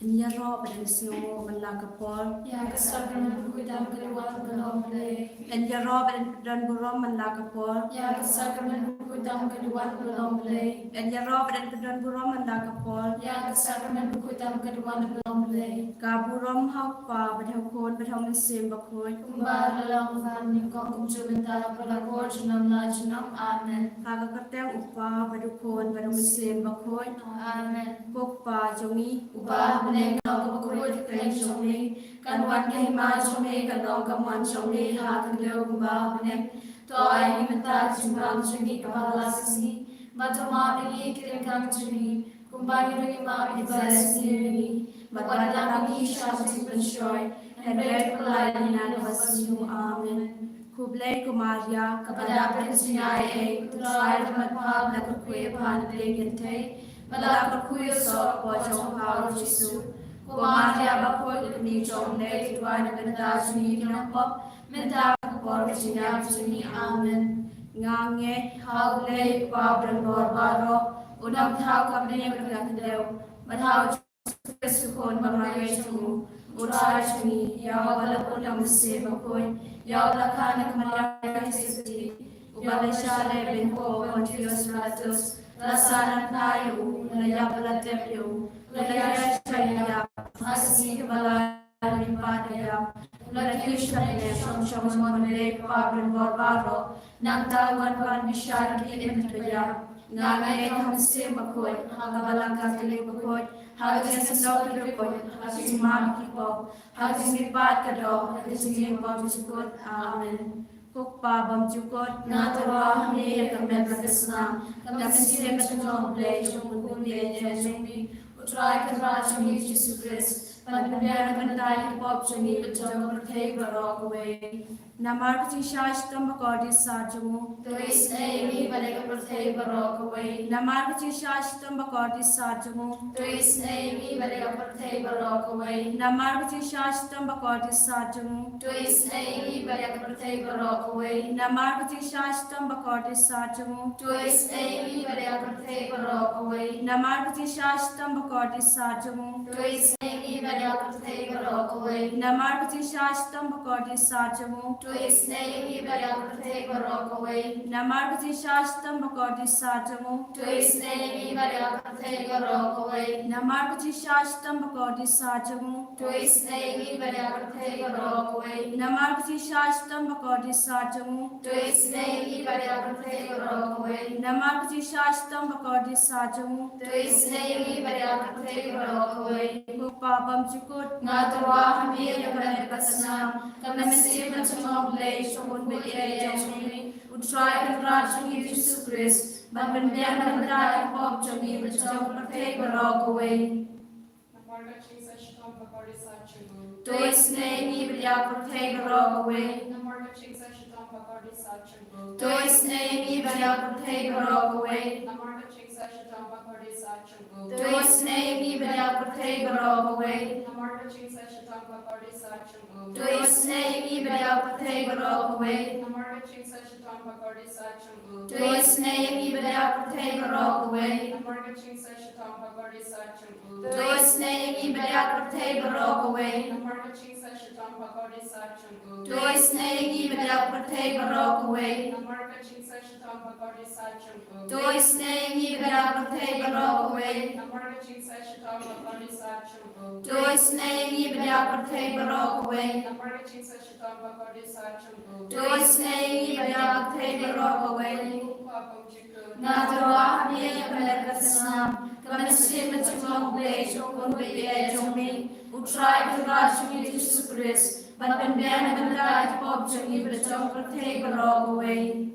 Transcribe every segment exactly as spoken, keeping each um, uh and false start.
Yn ïaroh bad yn sngewnguh man la ka por. Ïa ka sakramen bakhuid tam ka duwan ba long Blei. Yn ïaroh bad yn pynburom man la ka por. Ïa ka sakramen bakhuid tam ka duwan ba long Blei. Yn ïaroh bad yn pynburom man la ka por. Ïa ka sakramen bakhuid tam ka duwan ba long Blei. Ka burom ha u Kpa bad ha u Khun bad ha u Mynsiem Bakhuid. Kumba la long mynnyngkong kumjuh mynta bad la ka por junom la junom. Amen. Ha ka kyrteng u Kpa bad u Khun bad u Mynsiem Bakhuid. Amen. Ko Kpa jong ngi. U Kpa ha bneng, ka long kaba khuid ka kyrteng jong me. Kan wan ka hima jong me, kan long ka mon jong me ha ka khyndew kumba ha bneng. To ai ngi mynta ka jingbam jong ngi kaba ha la ka sngi. Bad to map ïa ngi ki ryngkang jong ngi, kumba ngi ruh ngi map ïa kiba la sniew ïa ngi. Bad wat lam ïa ngi sha ka jingpynshoi, hynrei to pyllait ïa ngi na kaba sniew. Amen. Khublei ko Maria, kaba dap da ka jingaiei, U Trai u don bad pha, la kyrkhu ïa pha na pdeng kynthei, bad la kyrkhu ïa u soh hapoh jong pha u Jisu. Ko Maria bakhuid, ka kmie jong U Blei, to duwai na ka bynta jong ngi ki nongpop, mynta bad ka por ka jingïap jong ngi. Amen. Nga ngeit ha U Blei U Kpa u don bor baroh, u nongthaw ka bneng bad ka khyndew, bad ha u Jisu Khrist u Khun ba marwei jong u, U Trai jong ngi, ïa uba la bun da U Mynsiem Bakhuid, ïa uba la kha na ka Maria Theisotti, uba la shah leh beiñ hapoh Pontius Pilatus, la sahnarphna ïa u, la ïap bad la tep ïa u, la ïaishah ïa u, ha ka sngi kaba lai u la mihpat na ka ïap, u la kiew sha bneng, u shong shong ha ka jingmon U Blei U Kpa u don bor baroh. Nangta un wan ban bishar ïa ki im kiba ïap. Nga ngeit ha U Mynsiem Bakhuid, ha ka Balang Katholik bakhuid, ha ka jingsynshar bakhuid, ha ka jingmap ki pop, ha ka jingmihpat ka doh, ha ka jingim bymjukut. Amen. Ko Kpa bymjukut, nga tyrwa ha me ïa ka met bad ka snam, ka mynsiem bad ka jinglong U Blei jong U Khun baieit jong me, U Trai Kynrad jong ngi Jisu Khrist, ban pynbiang na ka bynta ki pop jong ngi bad jong ka pyrthei baroh kawei. Namar ka jingshah shitom bakordit sat jong u, to isynei ïa ngi bad ïa ka pyrthei baroh kawei. Namar ka jingshah shitom bakordit sat jong u, to isynei ïa ngi bad ïa ka pyrthei baroh kawei. Namar ka jingshah shitom bakordit sat jong u, to isynei ïa ngi bad ïa ka pyrthei baroh kawei. Namar ka jingshah shitom bakordit sat jong u, to isynei ïa ngi bad ïa ka pyrthei baroh kawei. Namar ka jingshah shitom bakordit sat jong u, to isynei ïa ngi bad ïa ka pyrthei baroh kawei. Namar ka jingshah shitom bakordit sat jong u, to isynei ïa ngi bad ïa ka pyrthei baroh kawei. Namar ka jingshah shitom bakordit sat jong u, to isynei ïa ngi bad ïa ka pyrthei baroh kawei. Namar ka jingshah shitom bakordit sat jong u, to isynei ïa ngi bad ïa ka pyrthei baroh kawei. Namar ka jingshah shitom bakordit sat jong u, to isynei ïa ngi bad ïa ka pyrthei baroh kawei. Namar ka jingshah shitom bakordit sat jong u, to isynei ïa ngi bad ïa ka pyrthei baroh kawei. Ko Kpa bymjukut, nga tyrwa ha me ïa ka met bad ka snam, ka mynsiem bad ka jinglong U Blei jong U Khun baieit jong me, U Trai Kynrad jong ngi Jisu Khrist, ban pynbiang na ka bynta ki pop jong ngi bad jong ka pyrthei baroh kawei. Namar ka jingshah shitom bakordit sat jong u, to isynei ïa ngi bad ïa ka pyrthei baroh kawei. Namar ka jingshah shitom bakordit sat jong u, to isynei ïa ngi bad ïa ka pyrthei baroh kawei. Namar ka jingshah shitom bakordit sat jong u, to isynei ïa ngi bad ïa ka pyrthei baroh kawei. Namar ka jingshah shitom bakordit sat jong u, to isynei ïa ngi bad ïa ka pyrthei baroh kawei. Namar ka jingshah shitom bakordit sat jong u, to isynei ïa ngi bad ïa ka pyrthei baroh kawei. Namar ka jingshah shitom bakordit sat jong u, to isynei ïa ngi bad ïa ka pyrthei baroh kawei. Namar ka jingshah shitom bakordit sat jong u, to isynei ïa ngi bad ïa ka pyrthei baroh kawei. Namar ka jingshah shitom bakordit sat jong u, to isynei ïa ngi bad ïa ka pyrthei baroh kawei. Namar ka jingshah shitom bakordit sat jong u, to isynei ïa ngi bad ïa ka pyrthei baroh kawei. Namar ka jingshah shitom bakordit sat jong u, to isynei ïa ngi bad ïa ka pyrthei baroh kawei. Ko Kpa bymjukut, nga tyrwa ha me ïa ka met bad ka snam, ka mynsiem bad ka jinglong U Blei jong U Khun baieit jong me, U Trai Kynrad jong ngi Jisu Khrist, ban pynbiang na ka bynta ki pop jong ngi bad jong ka pyrthei baroh kawei.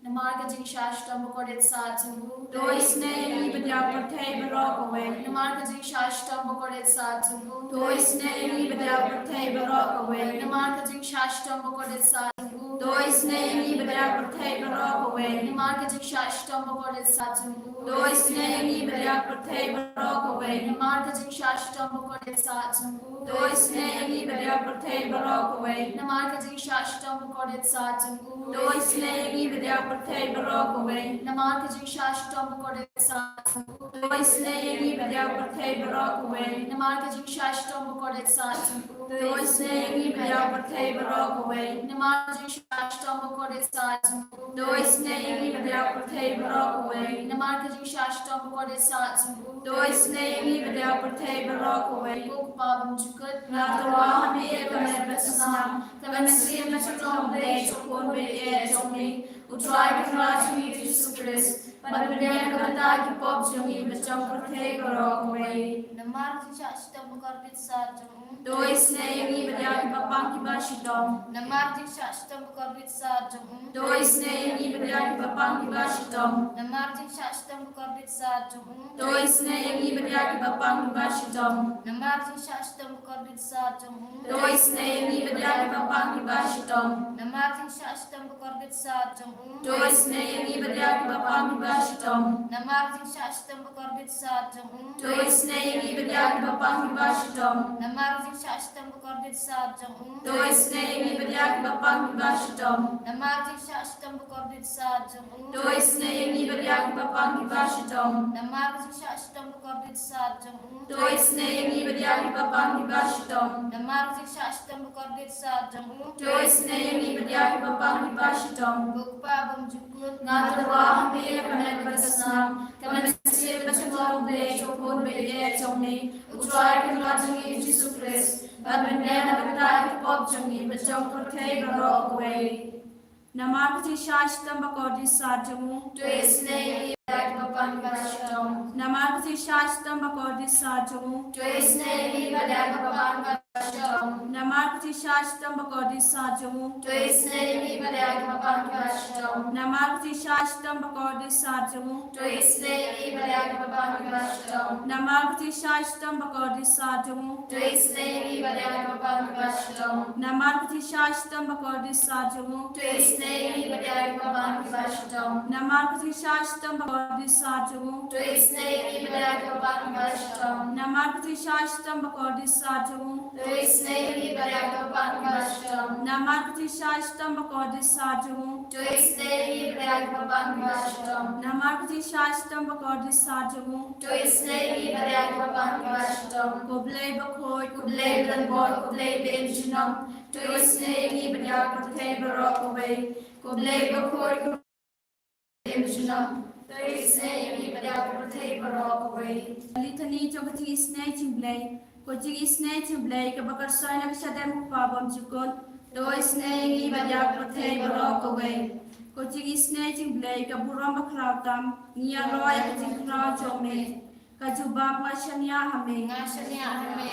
Namar ka jingshah shitom bakordit sat jong u, to isynei ïa ngi bad ïa ka pyrthei baroh kawei. Namar ka jingshah shitom bakordit sat jong u, to isynei ïa ngi bad ïa ka pyrthei baroh kawei. Namar ka jingshah shitom bakordit sat jong u, to isynei ïa ngi bad ïa ka pyrthei baroh kawei. Namar ka jingshah shitom bakordit sat jong u, to isynei ïa ngi bad ïa ka pyrthei baroh kawei. Namar ka jingshah shitom bakordit sat jong u, To isynei ïa ngi bad ïa ka pyrthei baroh kawei. Namar ka jingshah shitom bakordit sat jong u. To isynei ïa ngi bad ïa ka pyrthei baroh kawei. Namar ka jingshah shitom bakordit sat jong u. To isynei ïa ngi bad ïa ka pyrthei baroh kawei. Namar ka jingshah shitom bakordit sat jong u. To isynei ïa ngi bad ïa ka pyrthei baroh kawei. Namar ka jingshah shitom bakordit sat jong u. To isynei ïa ngi bad ïa ka pyrthei baroh kawei. Namar ka jingshah shitom bakordit sat jong u. To isynei ïa ngi bad ïa ka pyrthei baroh kawei. Ko Kpa bymjukut. Nga tyrwa ha me ïa ka met bad ka snam. Ka mynsiem bymjukut jong U Blei, U Khun baieit jong me, U Trai Kynrad jong ngi Jisu Khrist, bad ban ïa ka bynta ki pop jong ngi bad jong ka pyrthei baroh kawei. Namar ka jingshah shitom bakordit sat jong u. To isynei ïa ngi bad ïa kiba pang kiba shitom. Namar ka jingshah shitom bakordit sat jong u. To isynei ïa ngi bad ïa kiba pang kiba shitom. Namar ka jingshah shitom bakordit sat jong u. To isynei ïa ngi bad ïa kiba pang kiba shitom. Namar ka jingshah shitom bakordit sat jong u. To isynei ïa ngi bad ïa kiba pang kiba shitom. Namar ka jingshah shitom bakordit sat jong u. To isynei ïa ngi bad ïa kiba pang kiba shitom. Namar ka jingshah shitom bakordit sat jong u. To isynei ïa ngi bad ïa kiba pang kiba shitom. Namar ka jingshah shitom bakordit sat jong u. To isynei ïa ngi bad ïa kiba pang kiba shitom. Namar ka jingshah shitom bakordit sat jong u. To isynei ïa ngi bad ïa kiba pang kiba shitom. Namar ka jingshah shitom bakordit sat jong u. To isynei ïa ngi bad ïa kiba pang kiba shitom. Namar ka jingshah shitom bakordit sat jong u. To isynei ïa ngi bad ïa kiba pang kiba shitom. Ko Kpa bymjukut. Nga tyrwa ha me ïa ka met bad ka snam. Ka mynsiem bymjukut jong U Blei, U Khun baieit jong me, U Trai Kynrad jong ngi Jisu Khrist, bad ban ïa ka bynta ki pop jong ngi bad jong ka pyrthei baroh kawei. Namar ka jingshah shitom bakordit sat jong u. To isynei ïa ngi bad ïa kiba pang kiba shitom. Namar ka jingshah shitom bakordit sat jong u. To isynei ïa ngi bad ïa kiba pang kiba shitom. Namar ka jingshah shitom bakordit sat jong u. To isynei ïa ngi bad ïa kiba pang kiba shitom. Namar ka jingshah shitom bakordit sat jong u. To isynei ïa ngi bad ïa kiba pang kiba shitom. Namar ka jingshah shitom bakordit sat jong u. To isynei ïa ngi bad ïa kiba pang kiba shitom. Namar ka jingshah shitom bakordit sat jong u. To isynei ïa ngi bad ïa kiba pang kiba shitom. Namar ka jingshah shitom bakordit sat jong u. To isynei ïa ngi bad ïa kiba pang kiba shitom. Namar ka jingshah shitom bakordit sat jong u. To isynei ïa ngi bad ïa kiba pang kiba shitom. Namar ka jingshah shitom bakordit sat jong u. To isynei ïa ngi bad ïa kiba pang kiba shitom. Namar ka jingshah shitom bakordit sat jong u. To isynei ïa ngi bad ïa kiba pang kiba shitom. Ko Blei bakhuid, ko Blei badonbor, ko Blei baïem junom. To isynei ïa ngi bad ïa ka pyrthei baroh kawei. Ko Blei bakhuid, ko Blei baïem junom. To isynei ïa ngi bad ïa ka pyrthei baroh kawei. Litany jong ka jingisynei jong U Blei. Ko jingisynei jong U Blei kaba kyrshoi na ka shadem U Kpa bymjukut. To isynei ïa ngi bad ïa ka pyrthei baroh kawei. Ko jingisynei jong U Blei ka burom bakhraw tam. Ngi ïaroh ïa ka jingkhraw jong me. Ka jubab, nga shaniah ha me. Nga shaniah ha me.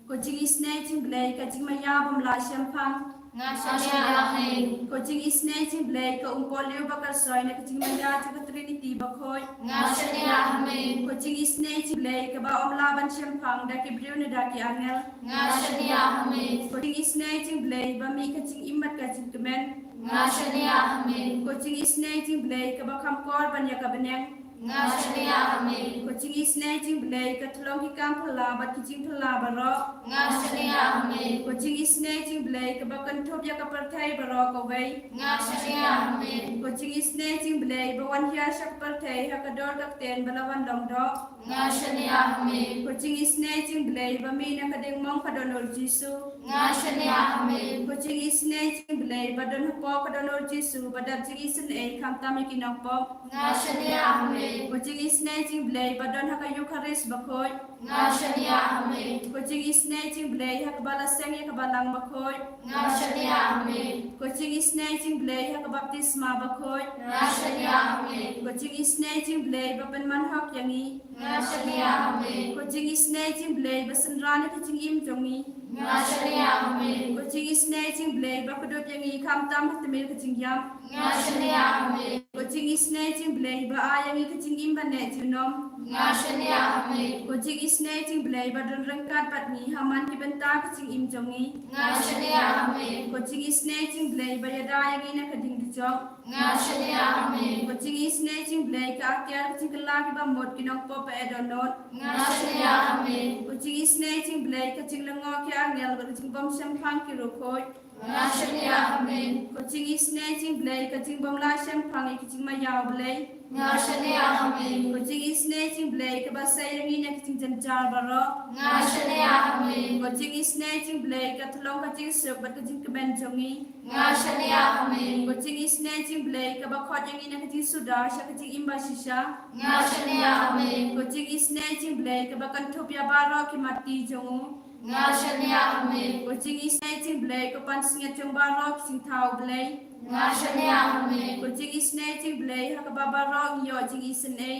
Ko jingisynei jong U Blei ka jingmaïa bym lah shemphang. Nga shaniah ha me. Ko jingisynei jong U Blei ka umpohliew ba kyrshoi na ka jingmaïa jong ka Trinity bakhuid. Nga shaniah ha me. Ko jingisynei jong U Blei kaba ym lah ban shemphang da ki briew ne da ki angel. Nga shaniah ha me. Ko jingisynei jong U Blei ba mih ka jingim bad ka jingkmen. Nga shaniah ha me. Ko jingisynei jong U Blei kaba kham kor ban ïa ka bneng. Nga shaniah ha me. Ko jingisynei jong U Blei ka tyllong ki kam phylla bad ki jingphylla baroh. Nga shaniah ha me. Ko jingisynei jong U Blei kaba kynthup ïa ka pyrthei baroh kawei. Nga shaniah ha me. Ko jingisynei jong U Blei ba wan hiar sha ka pyrthei ha ka dur ka ktien ba la wan long doh. Nga shaniah ha me. Ko jingisynei jong U Blei ba mih na ka diengmong ka don U Jisu. Nga shaniah ha me. Ko jingisynei jong U Blei ba don hapoh ka don U Jisu ba dap jingisynei khamtam ïa ki nongpop. Nga shaniah ha me. Ko jingisynei jong U Blei ba don ha ka Eukharist bakhuid. Nga shaniah ha me. Ko jingisynei jong U Blei ha kaba la seng ïa ka balang bakhuid. Nga shaniah ha me. Ko jingisynei jong U Blei ha ka baptisma bakhuid. Nga shaniah ha me. Ko jingisynei jong U Blei ba pynman hok ïa ngi. Nga shaniah ha me. Ko jingisynei jong U Blei ba synran ïa ka jingim jong ngi. Nga shaniah ha me. Ko jingisynei jong U Blei ba kdup ïa ngi khamtam ha tmier ka jingïap. Nga shaniah ha me. Ko jingisynei jong U Blei ba ai ïa ngi ka jingim ban neh junom. Nga shaniah ha me. Ko jingisynei jong U Blei ba don ryngkat bad ngi ha man ki bynta ka jingim jong ngi. Nga shaniah ha me. Ko jingisynei jong U Blei ba ïada ïa ngi na ka ding dujok. Nga shaniah ha me. Ko jingisynei jong U Blei ka akiar ka jingkylla kiba mut ki nongpop ba eh dohnud. Nga shaniah ha me. Ko jingisynei jong U Blei ka jinglyngngoh ki angel bad ka jingbym shemphang ki riewkhuid. Nga shaniah ha me. Ko jingisynei jong U Blei ka jingbym lah shemphang ïa ki jingmaïa U Blei. Nga shaniah ha me. Ko jingisynei jong U Blei kaba sei ïa ngi na ki jingjynjar baroh. Nga shaniah ha me. Ko jingisynei jong U Blei ka tyllong ka jingsuk bad ka jingkmen jong ngi. Nga shaniah ha me. Ko jingisynei jong U Blei kaba khot ïa ngi na ka jingsuda sha ka jingim bashisha. Nga shaniah ha me. Ko jingisynei jong U Blei kaba kynthup ïa baroh ki matti jong u. Nga shaniah ha me. Ko jingisynei jong U Blei ka pansngiat jong baroh ki jingthaw U Blei. Nga shaniah ha me. Ko jingisynei jong U Blei ha kaba baroh ngi ïoh jingisynei.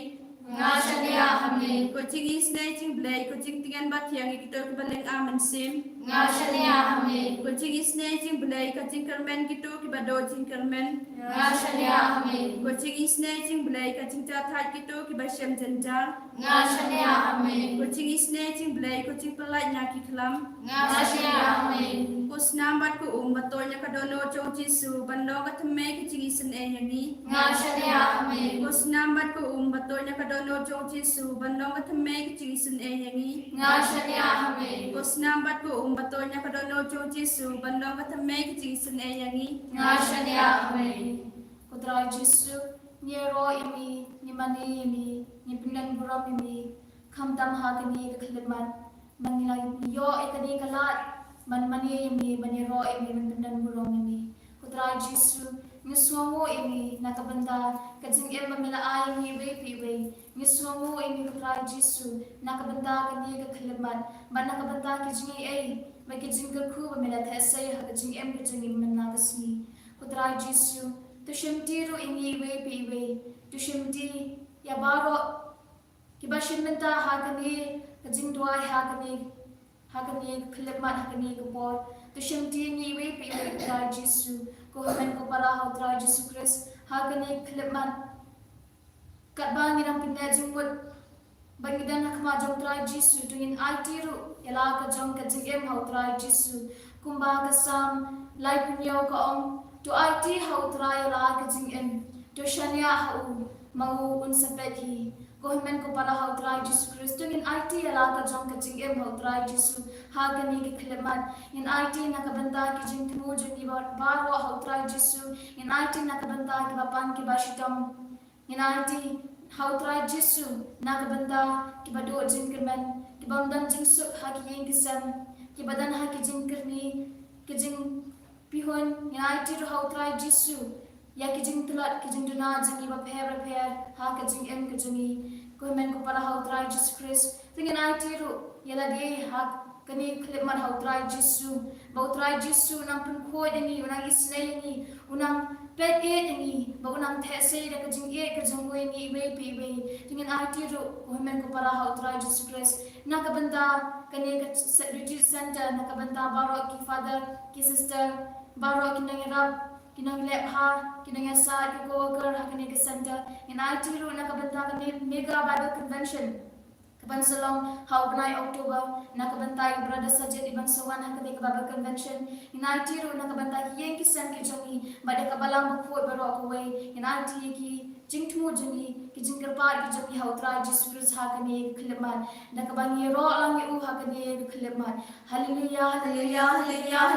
Nga shaniah ha me. Ko jingisynei jong U Blei ko jingtngen ba thiang ïa kito kiba lynga mynsiem. Nga shaniah ha me. Ko jingisynei jong U Blei ka jingkyrmen kito kiba duh jingkyrmen. Nga shaniah ha me. Ko jingisynei jong U Blei ka jingjathait kito kiba shem jynjar. Nga shaniah ha me. Ko jingisynei jong U Blei ko jingpyllait na ki khlam. Nga shaniah ha me. Ko snam bad ko um ba tuid na ka dohnud jong U Jisu ban long ka thymmei ka jingisynei ïa ngi. Nga shaniah ha me. Ko snam bad ko um ba tuid na ka dohnud jong U Jisu ban long ka thymmei ka jingisynei ïa ngi. Nga shaniah ha me. Ko snam bad ko um ba tuid na ka dohnud jong U Jisu ban long ka thymmei ka jingisynei ïa ngi. Nga shaniah ha me. Ko Trai Jisu, ngi ïaroh ïa me, ngi mane ïa me, ngi pyndon burom ïa me. Khamtam ha kane ka khyllipmat ba ngi la ïoh ïa kane ka lad ban mane ïa me, ban ïaroh ïa me, ban pyndon burom ïa me. Ko Trai Jisu, ngi sngewnguh ïa me na ka bynta ka jingim ba me la ai ïa ngi iwei pa iwei. Ngi sngewnguh ïa me, ko Trai Jisu, na ka bynta kane ka khyllipmat bad na ka bynta ki jingaiei bad ki jingkyrkhu ba me la theh sei ha ka jingim ka jong ngi mynta ka sngi. Ko Trai Jisu, to shimti ruh ïa ngi iwei pa iwei. To shimti ïa baroh kiba shim bynta ha kane ka jingduwai, ha kane, ha kane ka khyllipmat, ha kane ka por. To shimti ïa ngi iwei pa iwei, ko Trai Jisu. Ko hynmen ko para ha U Trai Jisu Khrist, ha kane ka khyllipmat, katba ngi dang pynneh jingmut ba ngi don ha khmat jong U Trai Jisu, to ngin aiti ruh ïa la ka jong ka jingim ha U Trai Jisu. Kumba ka Salm laiphew hynñiew ka ong, to aiti ha U Trai ïa la ka jingim, to shaniah ha u, ma u un sa peit hi. Ko hynmen ko para ha U Trai Jisu Khrist, to ngin aiti ïa la ka jong ka jingim ha U Trai Jisu ha kane ka khyllipmat. Ngin aiti na ka bynta ki jingthmu jong ngi ba-, baroh ha U Trai Jisu. Ngin aiti na ka bynta kiba pang kiba shitom. Ngin aiti ha U Trai Jisu na ka bynta kiba duh jingkyrmen, kiba ym don jingsuk ha ki ïing ki sem, kiba don ha ki jingkyrni, ki jingpihun. Ngin aiti ruh ha U Trai Jisu ïa ki jingtlot, ki jingduna jong ngi bapher bapher ha ka jingim ka jong ngi. Ko hynmen ko para ha U Trai Jisu Khrist, to ngin aiti ruh ïa lade ha kane ka khyllipmat ha U Trai Jisu, ba U Trai Jisu u nang pynkhuid ïa ngi, u nang isynei ïa ngi, u nang peit ïeit ïa ngi, ba u nang theh sei da ka jingïeit ka jong u ïa ngi iwei pa iwei. To ngin aiti ruh, ko hynmen ko para ha U Trai Jisu Khrist, na ka bynta kane ka se-, retreat center, na ka bynta baroh ki father, ki sister, baroh ki nongïarap, ki nongïalehbha, ki nongïasaid, ki co-worker ha kane ka center. Ngin aiti ruh na ka bynta kane Mega Bible Convention kaban sa long ha u bnai October, na ka bynta i Brother Sajid iban sa wan ha kane ka Bible Convention. Ngin aiti ruh na ka bynta ki ïing ki sem ki jong ngi, bad ïa ka balang bakhuid baroh kawei. Ngin aiti ïa ki jingthmu jong ngi, ki jingkyrpad ki jong ngi ha U Trai Jisu Khrist ha kane ka khyllipmat, da kaba ngi ïaroh lang ïa u ha kane ka khyllipmat. Haleluya, haleluya, haleluya.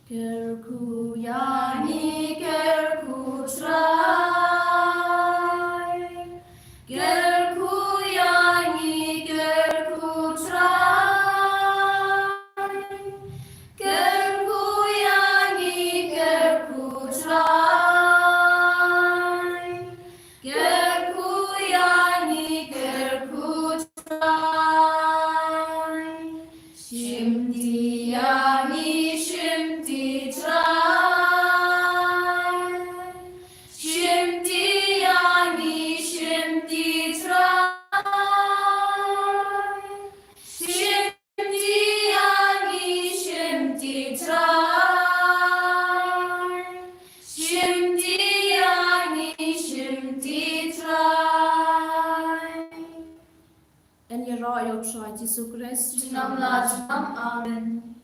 Kyrkhu ïa ngi, kyrkhu Trai. Kyrkhu ïa ngi, kyrkhu Trai. Kyrkhu ïa ngi, kyrkhu Trai. Kyrkhu ïa ngi, kyrkhu Trai. Shimti ïa ngi, shimti Trai. Shimti ïa ngi, shimti Trai. Shimti ïa ngi, shimti Trai. Shimti ïa ngi, shimti Trai. Yn ïaroh ïa u Trai Jisu Khrist. Junom la junom. Amen.